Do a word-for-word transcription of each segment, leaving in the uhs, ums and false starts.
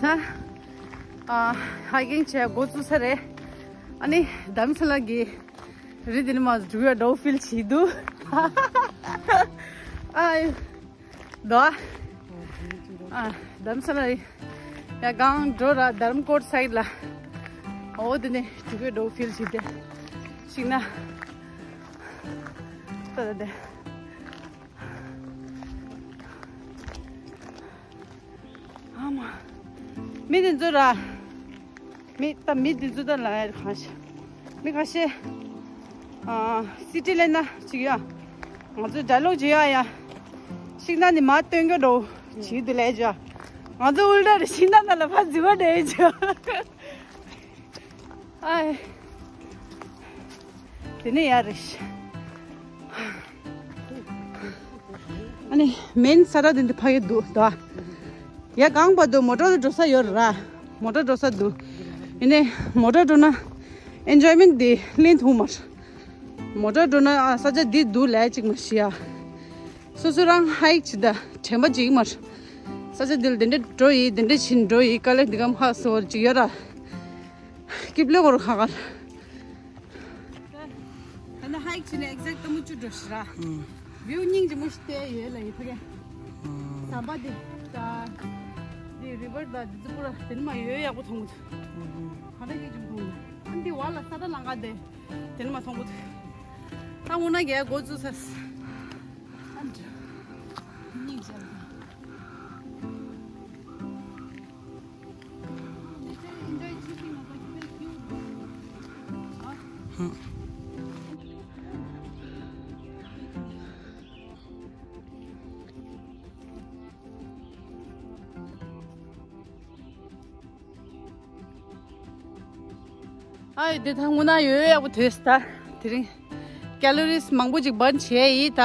ད་ཨ་ཧའི་ཀིང་བྱས་འགོ་བཙུགས་ས་རེད། ཨ་ནི་རྡ་རམ་ས་ལ་གི་རི་དེ་ནི་མ་འགྲོ་ཡ་འགྲོ་ཕིལ་བྱེད་འདུག་ཨ་ཡོ། དོ། ཨ། རྡ་རམ་ས་ལ་ཡ་གང་འགྲོ་ར་དྷརམ་ཀོར་སའིཌ་ལ། འོ་དེ་ནས་འགྲོ་གི་འགྲོ་ཕིལ་བྱེད་དེ། ཤིག་ན། ད་ད་དེ། ཨ་མ། མི་དེ་ཚོ་ར། མི་ད་མི་དེ་ཚོ་ད་ལ་ཡ་གང་ཤེས། མི་ཁ་ཤས། ཨ། སི་ཊི་ལེན་ན་ཅིག་ཡ། ང་ཚོ་ཌའི་ལོག་བྱེད་ཡ་ཡ། ཤིང་ནགས་ནི་མ་སྟོན་གྱི་འགྲོ། བྱེད་དུ་ལས་བྱ། ང་ཚོ་ཨུལ་ཊ་རེ་ཤིང་ནགས་ནང་ལ་ཕར་འཛུལ་བ་འདྲ་བྱ། ཨའི། དེ་ནས་ཡ་རེ་ཤི། ཨ་ནི་མེན་ས་ར་དེ་འདི་ཕ་གི་འདུག་ད། ཡ་གང་བར་དུ་མོ་ཊར་འགྲོ་ས་ཡོད་ར། མོ་ཊར་འགྲོ་ས་འདུག་ཡིན་ནའི་མོ་ཊར་འགྲོ་ན་ཨེན་ཇོའི་མེན་ཊི་འདི་ལེན་ཐུབ་མ་རེད། མོ་ཊར་འགྲོ་ན་ཨ་ས་ཆ་འདི་འདུག་ལས་ཅིག་མ་ཤི་ཡ། སོ་སོ་རང་ཧའིཀ་བྱེད་ད་དྲན་པ་ཅིག་མ་རེད། ས་ཆ་འདི་ལ་འདི་འདྲ་འགྲོ་ཡི་འདི་འདྲ་བྱིན་འགྲོ་ཡི་དཀའ་ལས་འདི་གམ་ཧ་སོ་ཅིག་ཡོད་ར། སྐྱིབས་ལོས་འོར་ཁ་ཁར། ད་ནི་ཧའིཀ་བྱས་ནས་ཨེག་ཛེག་ཏུ་མུ་ཅུ་འགྲོ་ཤི་ར། ཨང་། བིའུ་སྙིང་རྗེ་མོ་ཞིག་བལྟས་ཡོད་ལ་ཡི་ཕ་གི། ཨང་། ཟམ་པ་འདི། ད། འདི་རི་ཝར་ད་འདི་ཚོ་པུ་ར་དེ་ནི་མ་ཡོད་ཡག་པོ་མཐོང་གི་འདུག་ཨང་། ག་འདྲ་སྙིང་རྗེ་མོ་མཐོང་གི་འདུག་ཨ་འདི་བ་ལ་ས་ད་ལང་ག་དེ། དེ་ནི་མ་མཐོང་གི་འདུག་ད་འོ་ན་རྒྱལ་འགོ་བཙུགས་ས། ཨ་འདྲ། སྙིང་རྗེ་ལ། ཨ་ཡོད་དེ་ད་དངོས་གནས་ཡོད་ཡག་པོ་དོས་ད། དེ་རིང་ཀེ་ལོ་རིས་མང་པོ་ཅིག་སྦརན་བྱས་ཡིན་ད།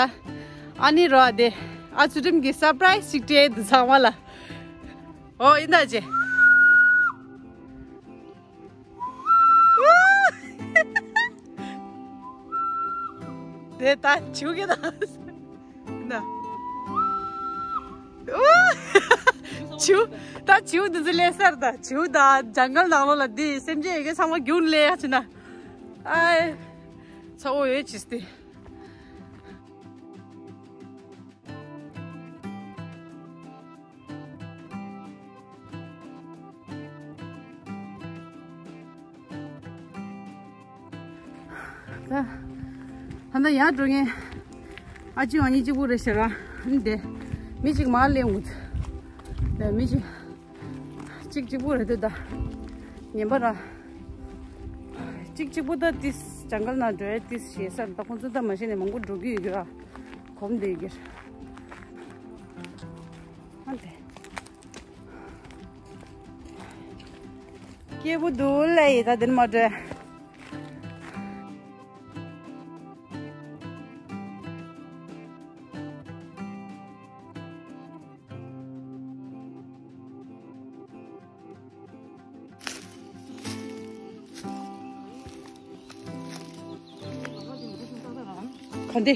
ཨ་ནི་རོ་དེ་ཨ་ཚུལ་ཁྲིམས་ཀྱི་སར་པ་རའི་སི་ཅིག་སྤྲད་འདུག་ཚང་མ་ལ། ཨོ་ཡིན་ད་ཅེ། དེ་ད་བྱིའུ་གི་ད། ན། བྱིའུ། ད་བྱིའུ་འདི་ཚོ་སླེབས་ས་རེད་ད། བྱིའུ་ད་ཇང་གལ་ནང་ལོགས་ལ་འདི་སེམས་ཅན་ཡི་གེ་ཚང་མ་རྒྱུག་ནས་སླེབས་ཡག་བྱེད་ན། ཨའི། ཚ་བོ་ཡོད་ཅིས་ཏེ། ད་ད་ལྟ་ཡར་འགྲོ་མཁན་ཨ་ཅེ་ཨ་ནེ་གཅིག་པུ་རེད་ཤག་ར། ཨ་ནི་དེ་མི་གཅིག་མར་སླེབས་འོང་། དེ་མི་གཅིག་གཅིག་གཅིག་པུ་རེད་འདུག་ད། ངན་པ་ར། གཅིག་གཅིག་པུ་ད་ཏིས་ཇང་གལ་ནང་འགྲོ་ཡ་ཏིས་ཞེ་ས་རེད་ད། ཁོང་ཚོ་ད་མ་ཤེས་ནས་མང་པོ་འགྲོ་གི་ཡོད་ཀྱི་ར། གོམས་བསྡད་ཀྱི་རེད། ཨ་དེ། སྐྱིད་པོ་འདུག་ལེ་ཡི་ད་དེ་ནི་མ་འདྲ། ག་འདི།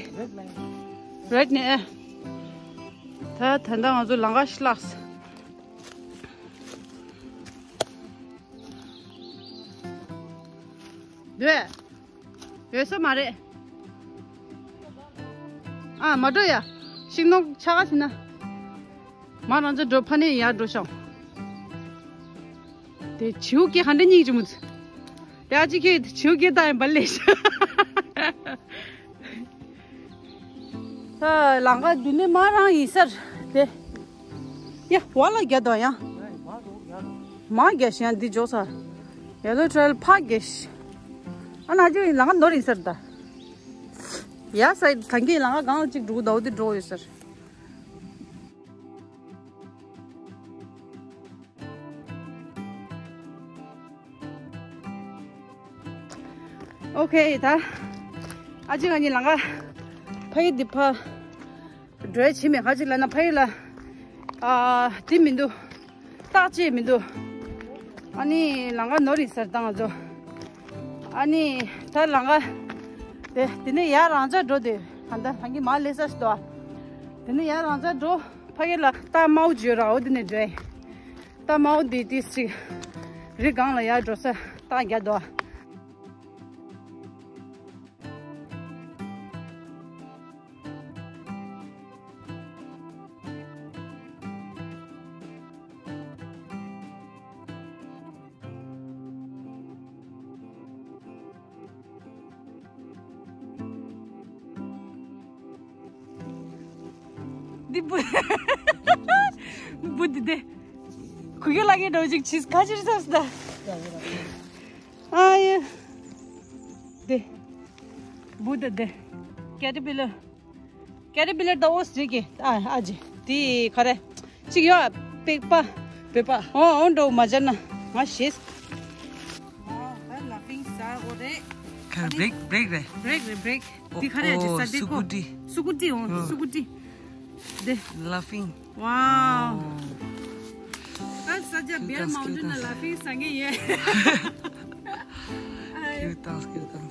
རེད་ནས་ཨེ། ད་ད་ལྟ་ང་ཚོ་ལམ་ཁ་ཤི་ལགས། འདི་བས། ཡོད་ས་མ་རེད། ཨ་མ་འགྲོ་ཡ། ཤིང་ནགས་ཆག་ག་ཕྱིན་ན། མ་རང་ཚོ་འགྲོ་ཕ་ནས་ཡར་འགྲོ་ཤོག་དེ་བྱིའུ་སྐད་ག་འདྲ་སྙིང་རྗེ་མོ། དེ་ཨ་ཅེ་ཁྱེད་བྱིའུ་སྐད་བཏང་ཡིན་པ་ལས་ཤག་ད་ལམ་ཁ་འདི་ནས་མར་རང་ཡིན་ས་རེད་དེ། ཡ་བ་ལ་རྒྱ་དང་ཡ། མ་རྒྱ་ཞིང་འདི་འཇོག་ས། ཡ་ལོ་ཊེ་རེལ་ཕ་རྒྱ་ཤི། ཨ་ན་ཅིག་ལམ་ཁ་ནོར་ཡིན་ས་རེད་ད། ཡ་ས་ཐང་གི་ལམ་ཁ་གང་ཅིག་འགྲོ་གི་འདུག་འདི་འགྲོ་ཡོད་ས་རེད། ཨོ་ཁེ་ད། ཨ་ཅེ་ང་གཉིས་ལམ་ཁ་ཕ་ཡི་འདི་ཕ་འགྲོ་ཡ་བྱེད་མེད། ག་ཅིག་ལབ་ན་ཕ་ཡི་ལ་ཨ་དེ་མི་འདུག་རྟགས་ཅིག་མི་འདུག་ཨ་ནི་ལམ་ཁ་ནོར་ཡིན་ས་རེད་ད་ང་ཚོ། ཨ་ནི་ད་ལམ་ཁ་དེ་དེ་ནས་ཡར་རང་ཅག་འགྲོ་དེ་ད་ལྟ་ལམ་ཁ་མར་སླེབས་ས་ཞིག་འདུག་དེ་ནས་ཡར་རང་ཅག་འགྲོ། ཕ་གི་ལ་རྟགས་དམར་པོ་ཅིག་ཡོད་ར། འོ་དེ་ནས་འགྲོ་ཡ། ད་མའོ་འདི་ཏིས་ཅིག་རི་སྒང་ལ་ཡར་འགྲོ་ས་རྟགས་རྒྱག་འདུག་འདི་བུ། བུ་འདི་དེ། གུ་ཡོ་ལ་གེ་འགྲོ་ཅིག་ཆིས་ཁ་ཅིར་ས་སི་ད། ཨ་ཡེ། དེ། བུ་དེ་དེ། ཀེ་ཊར་པི་ལར། ཀེ་ཊར་པི་ལར་ད་འོ་ཟེར་གི། ཨ་ཨ་ཅེ། དེ་ག་རེ། ཅིག་ཡོད་ཨ། པེག་པ། པེག་པ། འོ་འོ་འགྲོ་མ་བྱར་ན། ང་ཤེས། ཨོ་ད་ལ་ཕིང་ས་འོ་རེད། ཁ་བྷི་རེག་བྷི་རེག་རེད། བྷི་རེག་རེད་བྷི་རེག། འོ་དེ་ག་རེ་ཨ་ཅེ་ཨོ་ས་དེ་སུ་ཀུ་ཊི། སུ་ཀུ་ཊི་འོ་ཨོ། སུ་ཀུ་ཊི། དེ། ལ་ཕིང་། Wow. ཨ་ས་ཇ་བེར་མའུན་ཊེན་ལ་ལ་ཕིང་ས་ངེ་ཡོད། ཁྱེད་ཏང་ཁྱེད་ཏང་།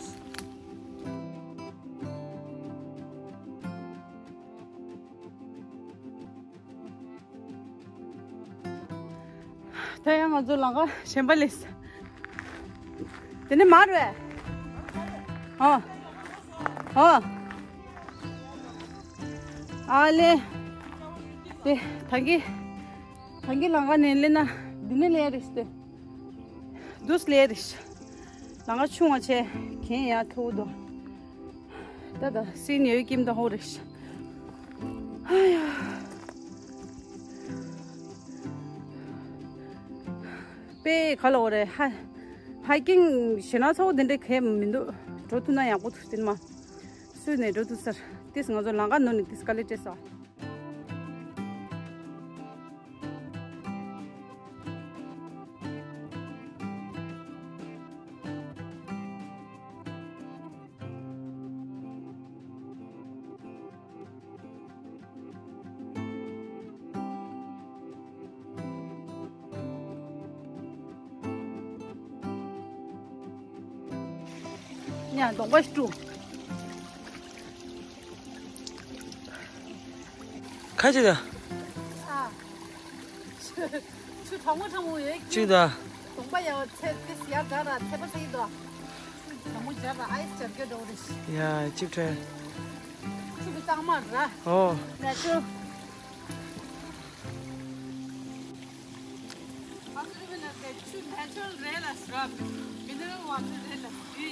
ད་ཡང་ང་ཚོ་ལམ་ཁ་གཞན་པ་སླེབས། དེ་ནས་མར་བས། ཨོ། ཨོ། ཨ་ལེ། དེ་ད་གི་ད་གི་ལམ་ཁ་ནས་སླེབས་ན་འདི་ནས་སླེབས་རེད་ཟེར། འདུག་སླེབས་རེད། ལམ་ཁ་ཆུང་བ་བྱས་གན་ཡར་མཐོ་བོ་འདུག་ད་ད་སི་ནི་ཡོད་ཀིམ་ད་ཧོ་རེད། ཨ་ཡ། དཔེ་ག་ལ་འོ་རེད། ཧ་ཧའི་ཀིང་ཞེ་ན་ཚ་བོ་དེ་འདྲའི་གས་མི་འདུག་འགྲོ་ཐུབ་ན་ཡག་པོ་འདུག་དེ་ནི་མ། སུས་ནས་འགྲོ་ཐུབ་ཟེར། ཏིས་ང་ཚོ་ལམ་ཁ་ནོར་ནས་ཏིས་དཀའ་ལས་སྤྲད་སོང་། ཉ་གདོང་པ་ཞིག་བཀྲུ། ཁ་ཅིག་ད། ཨ། ཆུ་ཆུ་གྲང་མོ་གྲང་མོ་ཡོད་ཀྱི། ཅིག་ད། གདོང་པ་ཡ་བ་ཚད་ཏིས་ཡར་འདྲ་ར་ཚད་པ་ཚད་ཀྱི་འདུག་ཆུ་གྲང་མོ་འཇར་ར་ཨའི་སི་འཇར་གྱི་འགྲོ་རེད། ཡ་ཅིག་ཁྲོད། ཆུ་གི་གཙང་མ་ར། ཨོ། ནེ་ཅུ་རལ། ཨ་ཁུ་རི་བི་ལ་ཆུ་ནེ་ཅུ་རལ་རེད་ལ་སི་ར། མི་ནི་རལ་ཝ་ཊར་རེད་ལ་སི།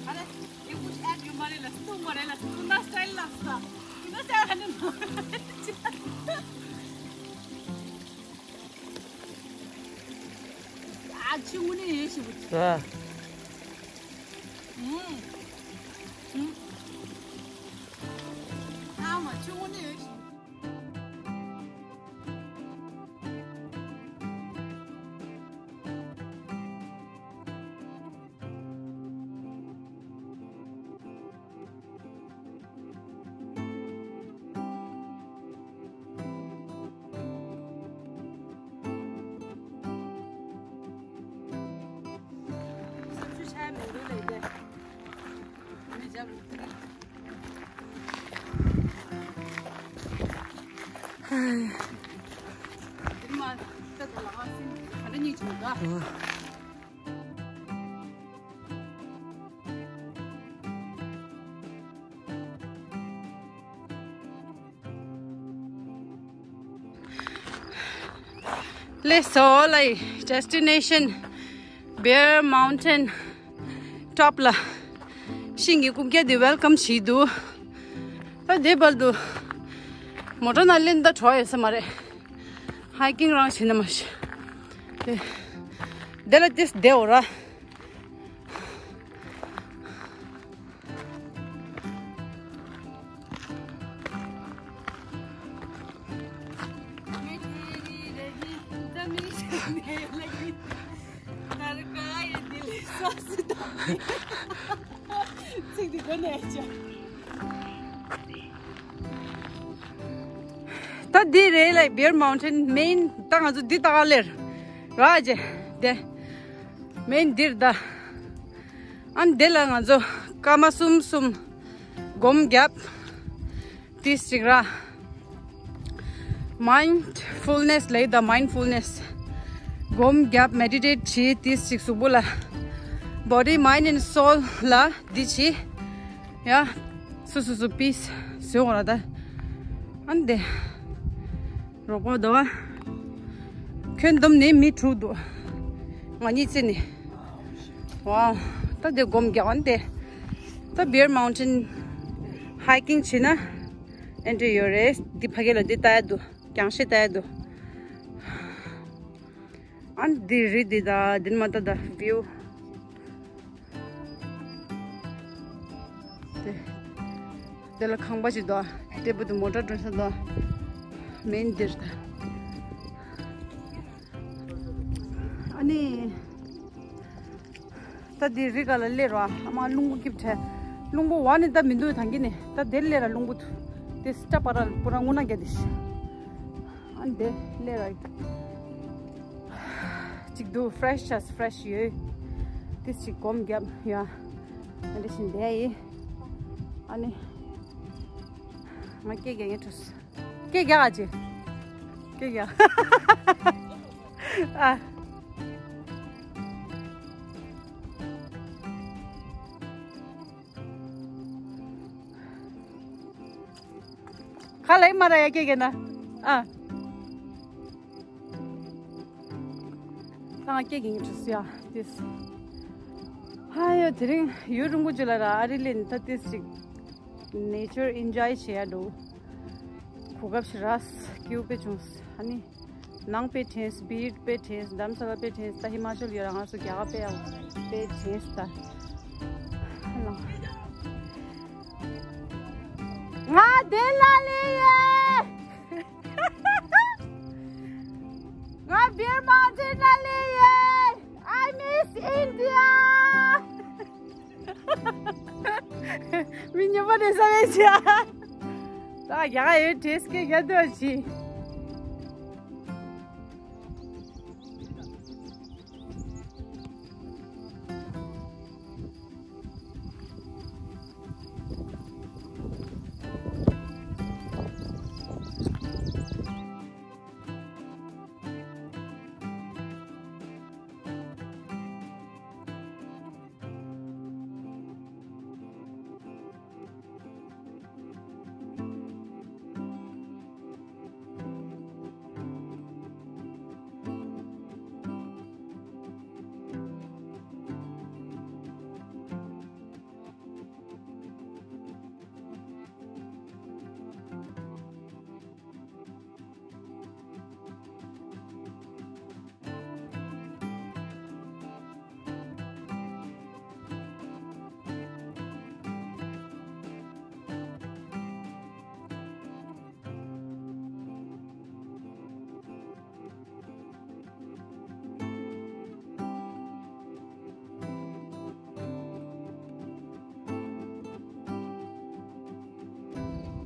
ཨ་རེ་ཡིན་པུ་ཤི་ཨེ་ཌི་ཡོད་མ་རེད་ལ་སི། ཏུ་མ་རེད་ལ་སི། ཏུ་ན་སི་ཊའིལ་ལ་སི། ཏུ་ན་སི་ཊའིལ་ཧ་ནི་མ་རེད། ཨ་ཆུ་དངོས་གནས་ཡོད་ཞིག་པུ། ཨ། ཨུམ། ཨུམ། ཨ་མ་ཆུ་དངོས་གནས་ཡོད་ཞིག་སླེབས་སོང་ལགས། ཌེ་སི་ཊི་ནེ་ཤན་བེར་མའུན་ཊེན་ཊོབ་ལ། ཤིང་གི་རྐུབ་བཀྱག་འདི་ཝེལ་ཀམ་བྱས་འདུག་ད་དེ་བར་དུ་མོ་ཊ་ནང་སླེབས་ན་ད་བྲོ་ཡོད་ས་མ་རེད། ཧའི་ཀིང་རང་བྱེད་ན་མ་ཤེས། དེ་དེ་ལ་ཏིས་བསྡད་འོ་ར། ཚིག་འདི་གོ་ནས་ཅི། ད་འདི་རེད་ལགས། བེར་མའུན་ཊེན་མེན་ད་ང་ཚོ་འདི་ལྟ་ག་ལེར་ར་ཇེ་དེ་མེན་འདིར་ད། ཨ་ནི་དེ་ལ་ང་ཚོ་སྐར་མ་གསུམ་གསུམ་སྒོམ་རྒྱབ། ཏིས་ཅིག་ར། མའིན་ཌ་ཕུལ་ནེ་སི་ལབ་ད། མའིན་ཌ་ཕུལ་ནེ་སི་ སྒོམ་རྒྱབ་མེ་ཌི་ཊེཊ་བྱེད་དེ་ཞིག་གཟུགས་པོ་ལ། body mind and soul ལ་འདི་བྱེད། ཡ། སོ་སོ་སོ་པིས་བཟོས་འོང་ར་ད། ཨ་ནི་དེ། རོགས་པ་དོ། ཁྱོན་བསྡོམས་ནས་མི་དྲུག་འདུག་ང་གཉིས་བརྩིས་ནས། ཝའོ། ད་དེ་སྒོམ་རྒྱག་ཨ་ནི་དེ། ད་Bear Mountain hiking བྱེད་ན། ཨེ་འདྲ་ཡོད་རེད། འདི་ཕ་གི་ལ་འདི་ལྟ་ཡ་འདུག་རྒྱང་ཤེལ་ལྟ་ཡ་འདུག་ཨ་ནི་འདི་རི་འདི་ད་འདི་མ་ད་ད་view། དེ། དེ་ལ་ཁང་པ་ཞིག་འདུག་དེ་བུ་དུ་མོ་ཊ་འགྲོ་ས་འདུག་མེན་འདིར་ད། ཨ་ནི། ད་འདི་རི་ག་ལ་སླེབས་ར་ཨ་མ་རླུང་བུ་སྐྱིབས་བྲལ། རླུང་བུ་བ་ནི་ད་མི་འདུག་ད་གི་ནི་ད་དེར་སླེབས་ར་རླུང་བུ་དུ། དེ་སྐྲ་པ་ར་པུ་ར་སྔོ་ན་རྒྱ་དེ་ཤི། ཨ་ནི་དེ་སླེབས་ར། གཅིག་འདུག fresh ཆགས་fresh ཡོད། དེ་གཅིག་སྒོམ་རྒྱབ་ཡ། ཨ་འདྲ་བཞིན་བསྡད་ཡིན། ཨ་ནི། ང་སྐད་རྒྱག་ངེས་འཕྲོས། སྐད་རྒྱག་ཨ་ཅེ། སྐད་རྒྱག་ཨ། ཁ་ལེགས་མ་ར་ཡ་སྐད་རྒྱག་ན། ཨ། ད་ང་སྐད་རྒྱག་ངེས་འཕྲོས་ཡ། དེས། ཧ་ཡོ་དེ་རིང་ཡུལ་རིན་པོ་ཆེ་ལ་ར་ཨ་རི་ལེན་ད་དེ་ཞིག nature enjoy བྱེད་ཡ་འགྲོ། གོ་སྐབས་ཤིག་རག་སྐྱིད་པོ་དཔེ་བྱུང་། ཨ་ནི། ནང་དཔེ་དྲན། སྦིར་དཔེ་དྲན། དྷརམ་ས་ལ་དཔེ་དྲན། ད་ཧི་མ་ཅལ་ཡོད་ར་ང་ཚོ་རྒྱ་གར་དཔེ་ཡང་དཔེ་དྲན་ད། ང་དེ་ལ་ལེ་ཡེ། ང་སྦིར་མའུན་ཊེན་ལ་ལེ་ཡེ། I miss India. མི་ཉོ་པ་རེ་ས་བེ་ཆ། ད་རྒྱ་གར་ཡོད་དྲེས་ཀྱི་རྒྱ་དུ་ཆི།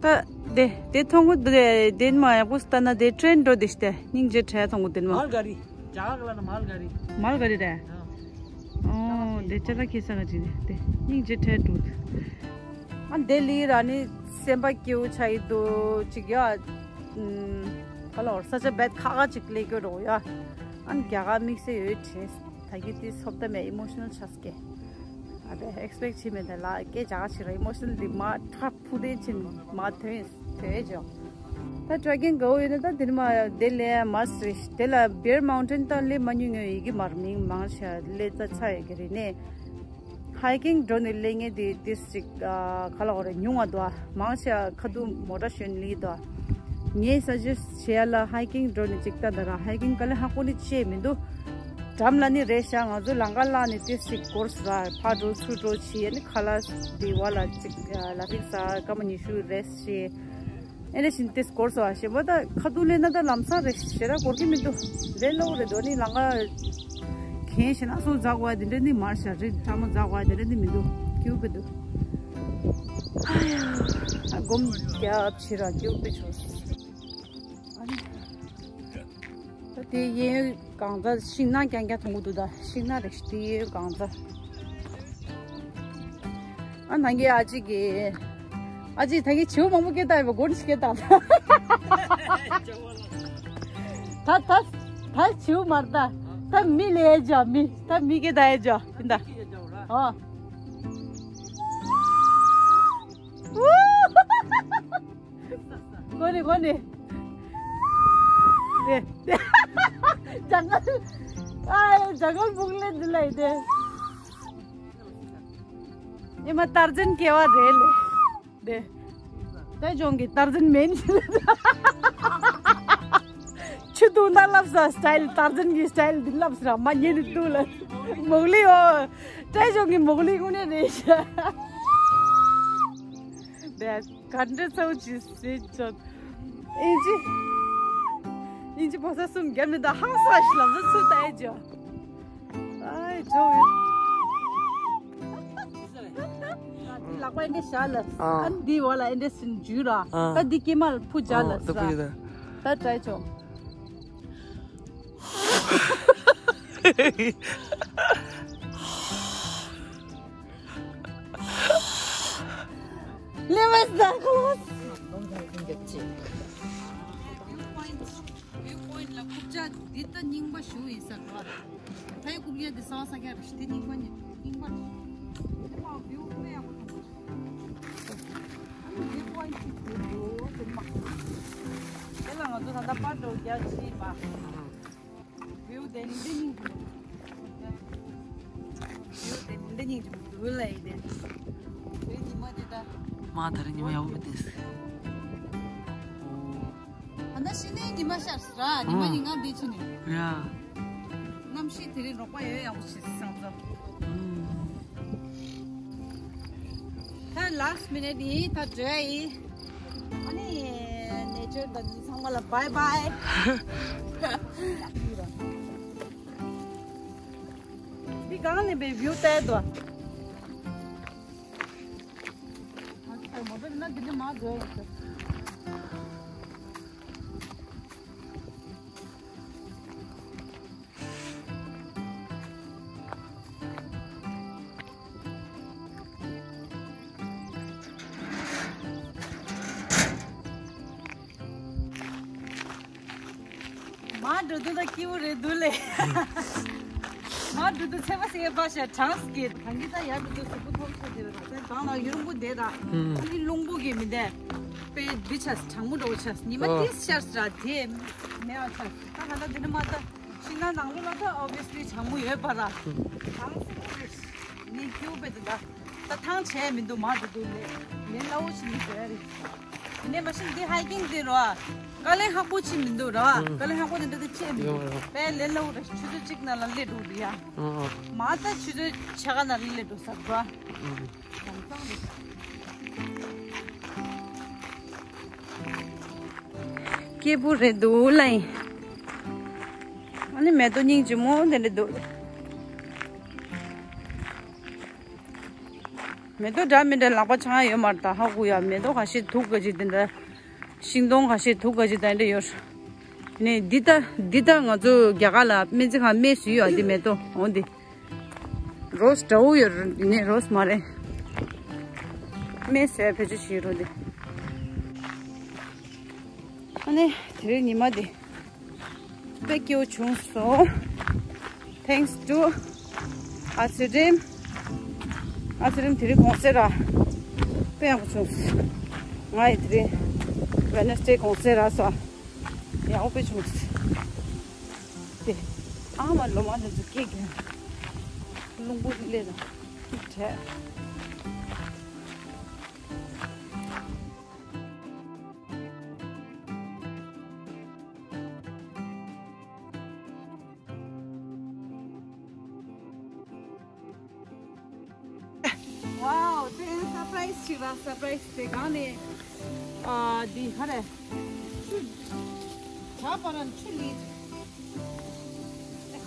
ད་དེ་དེ་མཐོང་གོ་དེ་དེ་མ་ཡག་པོ་ལྟ་ན་དེ་ཊེན་འགྲོ་དེ་ཤི་དེ་སྙིང་རྗེ་ཁྲལ་མཐོང་གོ་དེ་མ། मालगाड़ी। जगह का नाम मालगाड़ी। मालगाड़ी रहे। हाँ। ཨོ་དེ་ཅ་ལག་ཁྱེར་ས་ག་ཅིག་དེ་སྙིང་རྗེ་ཁྲལ་འགྲོ། ཨ་དེ་ལི་ར་ནི་སེམས་པ་སྐྱིད་པོ་ཆགས་ཡི་འདུག་ཅིག་ཡ། ཨམ། ག་ལ་བར་ས་ཆ་བེད་ཁག་ཁག་ཅིག་ལས་སྐྱོ་རོ་ཡ། ཨ་རྒྱ་གར་དམིགས་བསལ་ཡོད་དྲན། ད་གི་དེ་སོབ་ད་མེད་ཨི་མོ་ཤི་ནལ་ཆགས་ཀྱི། ཨ་བས་ཨེགས་པེག་བྱེད་མེད་ད་ལ་སྐད་ཆ་ཞིག་ར་ཨི་མོ་ཤི་ནལ་དེ་མ་ཁྲག་ཕུ་དེ་ཕྱིན་མ་ཐོན་ཐོན་ཅོ། ད་ཊྲེ་ཀིང་དགའ་བོ་ཡོད་ན་ད་དེ་ནི་མ་དེ་ལས་མ་སི་རེ་དེ་ལ་བེར་མའུན་ཊེན་ད་ལས་མ་ཉུང་ཉུང་ཡི་གེ་མར་མིང་མང་ཆེ་ལས་ད་ཚ་ཡི་གེ་རེད་ནས། ཧའི་ཀིང་འགྲོ་ནས་སླེབས་མཁན་དེ་ཏིས་ཅིག་ཨ་ག་ལ་འོ་རེ་ཉུང་བ་འདུག་མང་ཆེ་ཁ་ཐུག་མོ་ཊ་ཞོན་ལི་འདུག་ངས་སཱ་ཇེ་སི་བྱེད་ཡ་ལ་ཧའི་ཀིང་འགྲོ་ནས་ཅིག་ལྟ་ད་ར་ཧའི་ཀིང་དཀའ་ལས་ཁག་པོ་ནི་ཆེ་མི་འདུག་འགྲམ་ལ་ནི་རེད་ཤག་ང་ཚོ་ལམ་ཁ་བརླག་ནས་ཏིས་ཅིག་འགོར་སོང་ར་ཕར་འགྲོ་ཚུར་འགྲོ་བྱེད་ཡ་ནི་ཁ་ལག་དེ་བ་ལ་ཅིག་ལ་ཕིག་ས་སྐར་མ་ཉི་ཤུ་རེ་སི་བྱེད། ཨེ་འདྲ་བཞིན་ཏེ་སྐོར་སོ་ཨ་ཞེ་མོ་ད་ཁ་ཐུག་ལེན་ན་ད་ལམ་སང་རེ་ཞེ་ར་སྐོར་གི་མི་འདུག་རེ་ལོ་རེ་དོ་ནི་ལང་ཀ་གན་ཞེ་ན་སོ་འཛག་བ་དེ་འདྲ་ནི་མར་ཤ་རེ་ཕྲ་མོ་འཛག་བ་དེ་འདྲ་ནི་མི་འདུག་སྐྱུག་གི་འདུག་ཨ་ཡ་སྒོམ་རྒྱབ་ཕྱི་ར་སྐྱུག་པའི་ཆོས། ཨ་ནི། ད་དེ་གཡས་གངས་རྫ་ཤིང་ནགས་རྐྱང་རྐྱང་མཐོང་གི་འདུག་ད་ཤིང་ནགས་རེད་དེ་གཡས་གངས་རྫ། ཨ་ནང་གི་ཨ་ཅེ་གི། ཨ་ཅེ་ད་གི་བྱིའུ་མང་པོ་སྐྱེས་བཏང་བས་སྒོར་ནས་སྐྱེས་བཏང་། ད་ད་ད་བྱིའུ་མར་ད། ད་མི་ལས་ཇ་མི་ད་མི་གེ་ད་ཡ་ཇ་ཡིན་ད། ཨོ། གོ་ནི་གོ་ནི། དེ་དེ་ཇ་གལ། ཨ་ཇ་གལ་བུག་ལེ་འདི་ལ་ཡི་དེ། ཨེ་མ་ཏར་ཛན་སྐྱེ་བ་རེད་ལེ། དེ། ཏའི་ཅོང་གི་ཏར་ཛན་མེན། ཆུ་དུང་ད་ལབ་ས་སི་ཊའིལ་ཏར་ཛན་གི་སི་ཊའིལ་འདི་ལབ་ས་ར་མ་ཉེ་ནི་ཏུ་ལ། མོག་ལི་ཨོ། ཏའི་ཅོང་གི་མོག་ལི་ངུ་ནེ་རེད་ཤ། དེ། ག་འདྲ་ཚ་བོ་ཅི་སྲིད་ཆོད། ཨིན་ཅི། ཨིན་ཅི་ཕོ་ས་གསུམ་བརྒྱབ་ནི་ད་ཧང་སང་ཞིག་ལབ་ས་ཚུ་ཏའི་ཅོ། ཨའི་ཅོ། ལག་པ་ཨེ་འདྲ་བཞག་ལ། ཨ། ཨ་འདི་བ་ལ་ཨེ་འདྲ་སིན་འཇུ་ར། ཨ། ད་འདི་སྐྱེ་མ་ལ་ཕུ་བྱ་ལ་ཨ། ད་ཕུ་ཡི་ད། ད་ཏའི་ཅོ། Limit the close. View point, view point ལ་རྐུབ་བཀྱག་འདི་ལྟ་རྙིང་པ་ཞུ་ཡིན་ས་ག་ཐའི་རྐུབ་བཀྱག་འདི་སང་ས་ཀྱག་རེད་འདི་རྙིང་པ་ཉིད་རྙིང་པ་རེད། འདི་མ་view ཀུན་ཡག་པོ་མཐོང་གི་རེད། ཨ་ནི་view point གཅིག་འདུག་འདི་མ། དེ་ལ་ང་ཚོ་ད་ལྟ་པར་འགྲོ་རྒྱག་བྱེད་པ། View དེ་འདི་ཉིད་དུ། View དེ་འདི་ཉིད་དུ་ལ་ཡི་དེ། དེ་ཉི་མ་དེ་ད། མ་ད་རེ་ཉི་མ་ཡག་པོ་དེ། ཨ་ན་ཤི་ནས་ཉི་མ་ཤར་སྲ་ཉི་མ་ཉི་ང་འདི་ཆུ་ནི། ཡ། གནམ་གཤིས་དེ་རིང་རོགས་པ་ཡོད་ཡག་པོ་བྱེད་སྲིད་སང་ཚོ། ད་last minute ཡིན་ད་འགྲོ་ཡ་ཡིན། ཨ་ནི་nature དང་འདི་ཚང་མ་ལ་bye bye། འདི་གང་ནས་པའི་view བལྟས་དོ། ཨ་ཁ་མོ་བེ་ན་འདི་ནས་མ་འགྲོ་ཡ་ཡིན། མ་འགྲོ་དུས་ད་སྐྱིད་པོ་རེད་འདུག་ལེ། མ་འགྲོ་དུས་ཚེ་བ་སེ་བ་ཤ་གྲངས་སྐྱེ་གང་གི་ད་ཡར་འགྲོ་དུས་གཟུགས་པོ་ཐོག་ཆོད་དེ་རེད་ད་གང་ལ་ཡུར་མོ་དེ་ད་ཨ་ནི་རླུང་བུ་གི་མི་འདས་པའི་འདི་ཆ་གྲང་མོ་འགྲོ་ཆ་ཉི་མ་ཨོ། ཏིས་ཤར་སྲ་དེ་མེ་བ་ཆ་ད་ག་ད་དེ་ནི་མ་ད། ཤིང་ནགས་ནང་ལོགས་ལ་ད་obviously གྲང་མོ་ཡོད་པ་ར། གྲང་སུ་རེད། ནི་ཁྱིའུ་བེ་དེ་ད། ད་ཐང་ཆད་མི་འདུག་མ་འདུག་འདུག་ལེ། ལེ་ལ་འོ་ཞིག་མི་ཟེར་རེད། ནས་མ་ཤིན་འདི་hiking དེ་རོ། དཀའ་ལས་ཁག་པོ་ཅིག་མི་འདུག་ར། དཀའ་ལས་ཁག་པོ་དེ་འདྲ་དེ་ཅིག་མི་འདུག་དཔེ་ལེ་ལ་འོ་རེད་ཆུ་ཚོད་གཅིག་ནང་ལ་སླེབས་འགྲོ་རེད་ཡ། མ་ད་ཆུ་ཚོད་ཕྱེད་ཀ་ནང་ལ་སླེབས་འགྲོ་ས་ར། སྐྱིད་པོ་རེད་འདུག་ལ་ཡིན། ཨ་ནི་མེ་ཏོག་སྙིང་རྗེ་མོ་དེ་འདྲ་འདུག་མེ་ཏོག་འདྲ་མི་འདྲ་ལག་པ་འཆང་ཡ་ཡོད་མ་རེད་ད་ཧ་གོ་ཡ་མེ་ཏོག་ཁ་ཤས་དུག་ག་ཅིག་དེ་འདྲ། ཤིང་སྡོང་ཁ་ཤས་དུག་ག་ཅིག་དེ་འདྲ་ཡོད། ནས་འདི་ལྟ་འདི་ལྟ་ང་ཚོ་རྒྱ་གར་ལ་སྨན་རྩིས་ཁང་སྨན་བཟོས་ཡོད་འདི་མེ་ཏོག་འོ་འདི། རོས་འདྲ་བོ་ཡོད་རེད་ནས་རོས་མ་རེད། སྨན་ཟས་བེད་སྤྱོད་བྱེད་རོགས་འདི། ཨ་ནི་དེ་རིང་ཉི་མ་འདི་དཔེ་སྐྱིད་པོ་བྱུང་སོང་། Thanks to ཨ་ཚེ་རིང་། ཨ་ཚེ་རིང་དེ་རིང་གུང་སེང་ར། དཔེ་ཡག་པོ་བྱུང་སོང་། ང་ཡི་དེ་རིང་Wednesday གུང་སེང་ར་སོ། ཡག་པོ་དཔེ་བྱུང་སོང་། དེ། ཨ་མ་ལོ་མ་འདི་ཚོ་སྐད་རྒྱག་རླུང་བུ་སླེབས་དང་། དྲན། Wow, དེ་surprise ཞིག་ར་surprise དེ་གང་ནས་ཨ་འདི་ག་རེ་ཆུ་བྱ་པ་ར་ཆུ་ལི་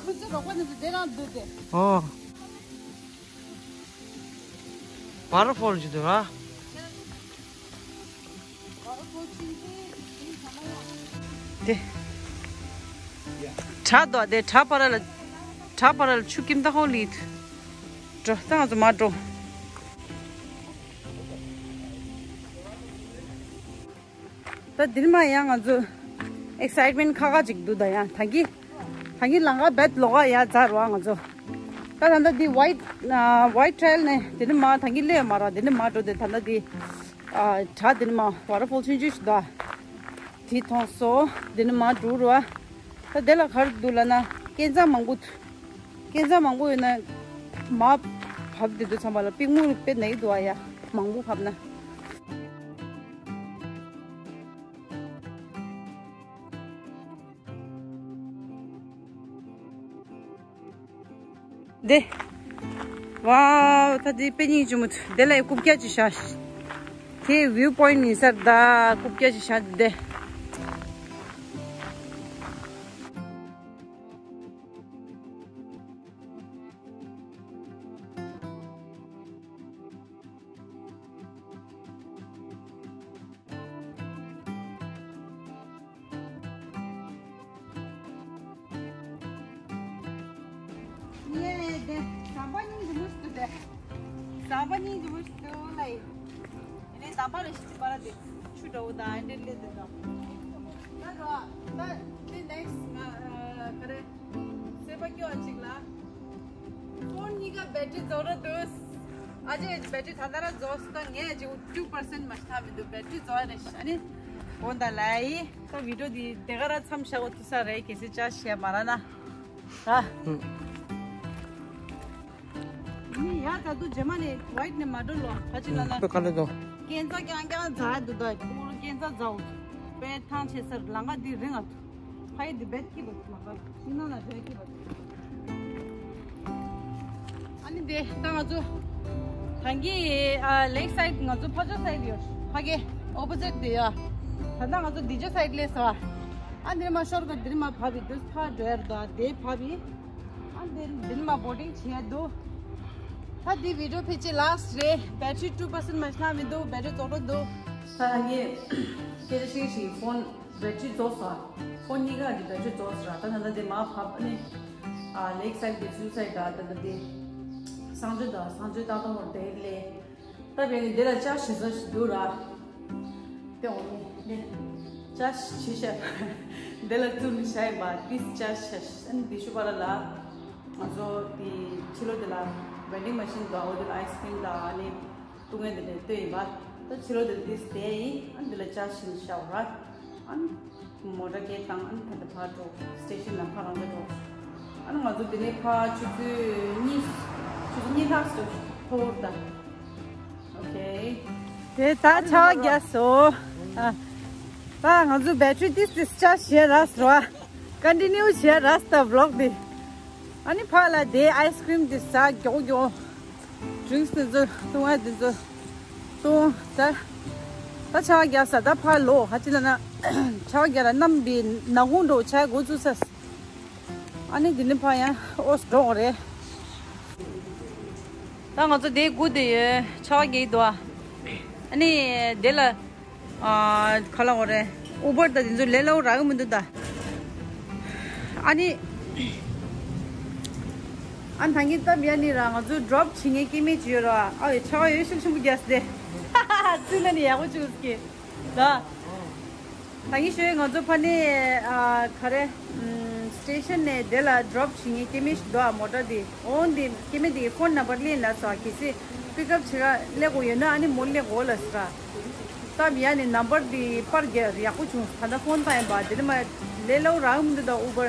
ཁོ་ཚོ་རོགས་པ་ནི་དེ་རང་འདུག་དེ། ཨོ། waterfall ཅིག་འདུག་ར། དེ། བྲག་འདུག་དེ་བྲག་ཕར་ལ། བྲག་ཕར་ལ་ཆུ་ཁྱིམ་ད་ཧོ་ལི། འགྲོ་ད་ང་ཚོ་མར་འགྲོ། ད་འདིར་མ་ཡང་ང་ཚོ་excitement ཁག་ཁག་ཅིག་འདུག་ད་ཡང་ད་གི། ད་གིན་ལམ་ཁ་རྦད་ལོགས་ཀ་ཡར་འཛེགས་རོགས་ང་ཚོ། ད་ད་ལྟ་འདི་ཝའིཊ་ཨ་ཝའིཊ་ཊེལ་ནས་དེ་ནས་མར་ད་གིན་སླེབས་མ་རོགས། དེ་ནས་མར་འགྲོ་དེ་ད་ལྟ་འདི་ཨ་བྲག་དེ་ནས་མར་ཝ་ཊར་ཕོལ་ཆུང་ཆུང་ཞིག་འདུག་དེ་མཐོང་སོང་། དེ་ནས་མར་འགྲོ་རོགས། ད་དེ་ལ་ག་རེ་འདུག་ལབ་ན་སྐས་འཛེག་མང་པོ་འདུག་སྐས་འཛེག་མང་པོ་ཡོད་ན་མར་བབས་དེ་དུས་ཚང་མ་ལ་པིག་མུག་དཔེ་ན་གི་འདུག་ཨ། ཡ་མང་པོ་བབས་ན། དེ། ཝའོ། ད་དེ་དཔེ་སྙིང་རྗེ་མོ་འདུག་དེ་ལ་རྐུབ་བཀྱག་ཅིག་བཞག་དེ་བིའུ་པོའིན་ཡིན་ས་རེད་ད། རྐུབ་བཀྱག་ཅིག་བཞག་དེ། ཡེ་དེ་ཟམ་པ་སྙིང་རྗེ་མོ་ཞིག་འདུག་དེ། ཟམ་པ་སྙིང་རྗེ་མོ་ཞིག་འདུག་ལ་ཡིན། ཡིན་ནའི་ཟམ་པ་ལ་ཞིག་ཅིག་པ་ར་དེ་ཆུ་འདྲ་བོ་དང་ཨ་འདྲེ་སླེབས་དེ་འདྲ། ད་རོ་ད་དེ་ནེགསི་ང་ག་རེ་སེ་པ་སྐྱོ་ཅིག་ལ། ཕོན་གཉིས་ཀ་བེ་ཊི་རི་རྫོགས་ར་འདུག་ཨ་ཅེ་བེ་ཊི་རི་ད་ལྟ་ར་རྫོགས་སོང་། ད་ངས་ཅིག་ཊུ་པར་སེན་ཊི་མ་ཤི་ཐ་མི་འདུག་བེ་ཊི་རི་རྫོགས་རེད་ཤག་ཨ་ནི་འོ་ད་ལ་ཡི་ད་བི་ཌིའོ་འདི་དེ་ག་ར་མཚམས་བཞག་གོ་ཐུག་ས་རེད། གལ་སྲིད་ཅག་བཤད་མ་ར་ན་ད། ནི་ཡ་ད་དུ་རྗེས་མ་ནས་ཝའིཊ་ནས་མ་འགྲོ་ལོ། ཁ་ཅིག་ལ་ན་ཁོས་ག་ལ་འགྲོ། སྐས་འཛེག་རྐྱང་རྐྱང་འཛེག་འདུག་ད་ཕུར་སྐས་འཛེག་འཛེག་འོ། དཔེ་ཐང་ཆད་ས་རེད། ལམ་ཁ་འདི་རིང་ཨ་ཐུ། ཕ་ཡི་འདི་རྦད་སྐྱིད་པ་ལམ་ཁ་ཤིང་ནགས་ལ་རྦད་སྐྱིད་པ། ཨ་ནི་དེ་ད་ང་ཚོ་ད་གིན་ཨ་ལེག་སའིཌ། ང་ཚོ་ཕ་ཇོ་སའིཌ་ཡོད། ཕ་གི་ཨོ་པོ་ཟིཊ་དེ་ཡ། ད་ལྟ་ང་ཚོ་འདི་ཇོ་སའིཌ་སླེབས་སོང་ཨ། ཨ་འདིར་མ་ཤོར་ག་འདིར་མ་བབས་པའི་དུས་ཕ་འགྲོ་ཡར་འདུག་ཨ། དེ་བབས་པའི་ཨ་འདིར་འདིར་མ་བོ་ཊིང་བྱས་འདུག་ད་འདི་བི་ཌིའོ་ཕལ་ཆེར་ལཱསི་ཊི་རེད། བེ་ཊི་རི་ཊུ་པར་སེན་ཊི་མ་ཤི་ན་མི་འདུག་བེ་ཊི་རི་རྫོགས་འགྲོ་འདུག་ད་ངས་སྐད་ཆ་ཤིག་ཤིག་ཕོན་བེ་ཊི་རི་རྫོགས་སོང་། ཕོན་གཉིས་ཀ་གི་བེ་ཊི་རི་རྫོགས་སོང་ར། ད་ད་ད་འདི་མ་བབས་ནི་ཨ་ལེག་སའིཌ་གི་ཇོ་སའིཌ་ད་ད་ད་འདི་གསང་སྤྱོད་ད་གསང་སྤྱོད་ད་ད་ཧོར་དེ་ལས། ད་བས་ནི་འདི་ལ་ཅག་བྱེད་ས་ཞིག་འདུག་ར། དེ་འོ་ནི་ནི་ཅག་བྱེད་ཤ། འདི་ལ་བཙུགས་ནི་བྱ་ཡིན་པ། ཏིས་ཅག་བྱ་ཤ་ནི་འདི་ཤུ་པ་ལ་ལ། ང་ཚོ་དེ་ཕྱི་ལོགས་དེ་ལ་ཝེན་ཌིང་མ་ཤིན་འདུག་འོ་དེ་ལ་ཨའི་སི་ཀྲིམ་དང་ཨ་ནི་བཏུང་ངེས་དེ་འདྲ་ལྟོས་ཡིན་པ། ད་ཕྱི་ལོགས་དེ་ལ་ཏིས་དེ་ཡིན། ཨ་འདི་ལ་ཅག་བྱེད་ནི་བྱ་བ་ར། ཨ་ནི། མོ་ཊ་སྐད་བཏང་ཨ་ནི་ད་ལྟ་ཕར་འགྲོ། སི་ཊེ་ཤན་ལ་ཕར་རང་འཇགས་འགྲོ། ཨ་ནི་ང་ཚོ་འདི་ནས་ཕར་ཆུ་ཚོད་གཉིས། ཆུ་ཚོད་གཉིས་ལྷག་ཙམ་འགོར་ད། ཨོ་ཁེ། དེ་ད་ཆར་པ་རྒྱག་སོང་། ཨ། ད་ང་ཚོ་བེ་ཊི་རི་ཏིས་ཏིས་ཅར་ཇི་བྱས་རག་སོང་། ཀོན་ཊི་ནིའུ་བྱས་རག་སོང་ད་བི་ལོག་འདི། ཨ་ནི་ཕར་ལ་དེ་ཨའི་སི་ཀྲིམ་དེ་ཟ་མགྱོགས་མགྱོགས། ཌི་རིང་སི་དེ་ཚོ་བཏུང་བ་དེ་ཚོ་བཏུང་ད། ད་ཆར་པ་རྒྱག་ས་ད་ཕར་ལོག་ཧ་ཅི་ལ་ན། ཆར་པ་རྒྱག་ལ་གནམ་བི་ནག་ཁུང་འགྲོ་ཆར་པ་འགོ་བཙུགས་ས། ཨ་ནི་དེ་ནི་ཕར་ཡང་ཨོ་སི་འགྲོ་དགོས་རེད། ད་ང་ཚོ་དེ་སྒུག་བསྡད་ཡོད། ཆར་པ་རྒྱག་གི་འདུག་ཨ། ཨ་ནི་དེ་ལ། ཨ། ག་ལ་འོ་རེད། ཨུ་བར་དང་དེ་ཚོ་ལས་སླ་པོ་རག་གི་མི་འདུག་ད། ཨ་ནི། ཨ་ནི་ད་གིན་སྟབས་ཡག་ནི་ར་ང་ཚོ་ཌོབ་བྱེད་མཁན་སྐྱེ་དམན་ཅིག་ཡོད་ར། ཨ་ཡེ་ཆར་པ་ཡོད་ཤུགས་ཆེན་པོ་རྒྱག་སྟེ། ཚུལ་ལ་ནི་ཡག་པོ་བྱུང་སྐྱེ། ད། ད་གིན་ཞོས་ང་ཚོ་ཕ་ནས་ཨ་ག་རེ། ཨམ། སི་ཊེ་ཤན་ནས་དེ་ལ་ཌོབ་བྱེད་མཁན་སྐྱེ་དམན་ཞིག་འདུག་ཨ། མོ་ཊ་དེ་འོང་དེ་སྐྱེ་དམན་དེ་གི་ཕོན་ནམ་བར་ལེན་ལ་སོགས་གལ་སྲིད་པིག་ཨབ་བྱེད་ག་སླེབས་དགོས་ཡོད་ན་ཨ་ནི་མོ་སླེབས་དགོས་ལ་ཟེར་ར། སྟབས་ཡག་ནས་ནམ་བར་དེ་པར་རྒྱག་ཡག་པོ་བྱུང་། ད་ལྟ་ཕོན་བཏང་ཡིན་པ་དེ་ནི་མ་ལས་སླ་པོ་རག་གི་མི་འདུག་ད་ཨུ་བར་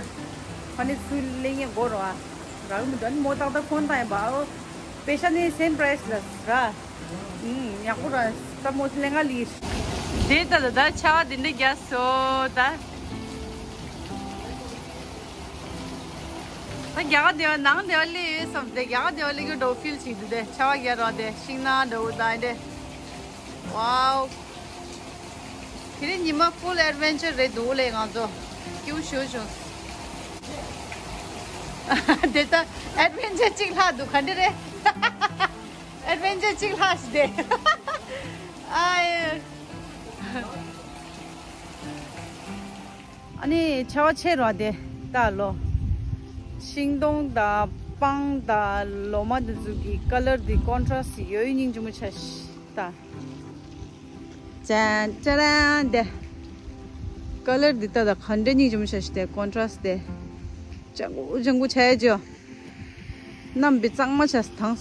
ཕ་ནས་ཚུར་སླེབས་མཁན་དགོས་ར། རག་གི་མི་འདུག་ཨ་ནི་མོ་ཏག་ཏག་ཕོན་བཏང་ཡིན་པ་ཨོ། པེ་ཤ་ནི་སེམ་པ་རའི་སི་ལ་ཟེར་ར། ཨུམ། ཡག་པོ་ར། ད་མོ་ལེན་ག་ལི། དེ་ད་ད་ད་ཆར་པ་འདི་འདྲ་རྒྱག་སོང་ད། ད་རྒྱ་གར་དེ་བ་ནང་དེ་བ་སླེབས་ཡོད་བསམ་སྟེ་རྒྱ་གར་དེ་བ་སླེབས་རྒྱུ་འདྲ་ཕིལ་བྱེད་འདུག་དེ་ཆར་པ་རྒྱག་རོགས་དེ་ཤིང་ནགས་འདྲ་བོ་དང་དེ། ཝའོ། དེ་རིང་ཉི་མ་ཕུལ་ཨེཌ་ཝེན་ཅར་རེད་འདུག་ལེ་ང་ཚོ། སྐྱིད་པོ་ཞེ་པོ་བྱུང་། དེ་ལྟ་ཨེཌ་ཝེན་ཅར་གཅིག་ལྷག་འདུག་ག་འདྲ་རེད། ཨེཌ་ཝེན་ཅར་གཅིག་ལྷག་ཞིག་དེ། ཨ་ཡེ། ཨ་ནི་ཆར་པ་ཆད་རོགས་དེ་ལྟ་ལོ། ཤིང་སྡོང་དང་སྤང་དང་ལོ་མ་དེ་ཚོ་གི་ཀ་ལར་དེ་ཀོན་ཊ་རཱ་སི་ཡོད་སྙིང་རྗེ་མོ་ཆགས་ཤི་ལྟ། ཅན་ཅ་རན་དེ། ཀ་ལར་འདི་ལྟ་ད་ག་འདྲ་སྙིང་རྗེ་མོ་ཆགས་ཤི་དེ་ཀོན་ཊ་རཱ་སི་དེ། ལྗང་གུ་ལྗང་གུ་ཆ་ཡ་ཅོ། གནམ་བི་གཙང་མ་ཆ་ཐང་།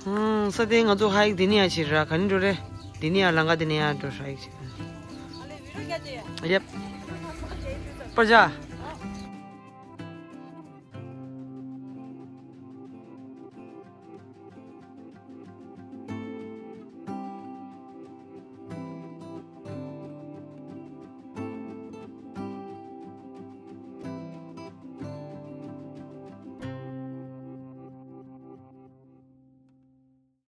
ཨང་ས་དེ་ང་ཚོ་ཧའིག་དེ་ནས་ཡ་ཕྱིར་ར་ག་ནས་འགྲོ་རེད། དེ་ནས་ཡ་ལང་ཀ་དེ་ནས་ཡ་འགྲོ་ཧའིག་ཕྱིར། ཡེབ། པར་ཆ།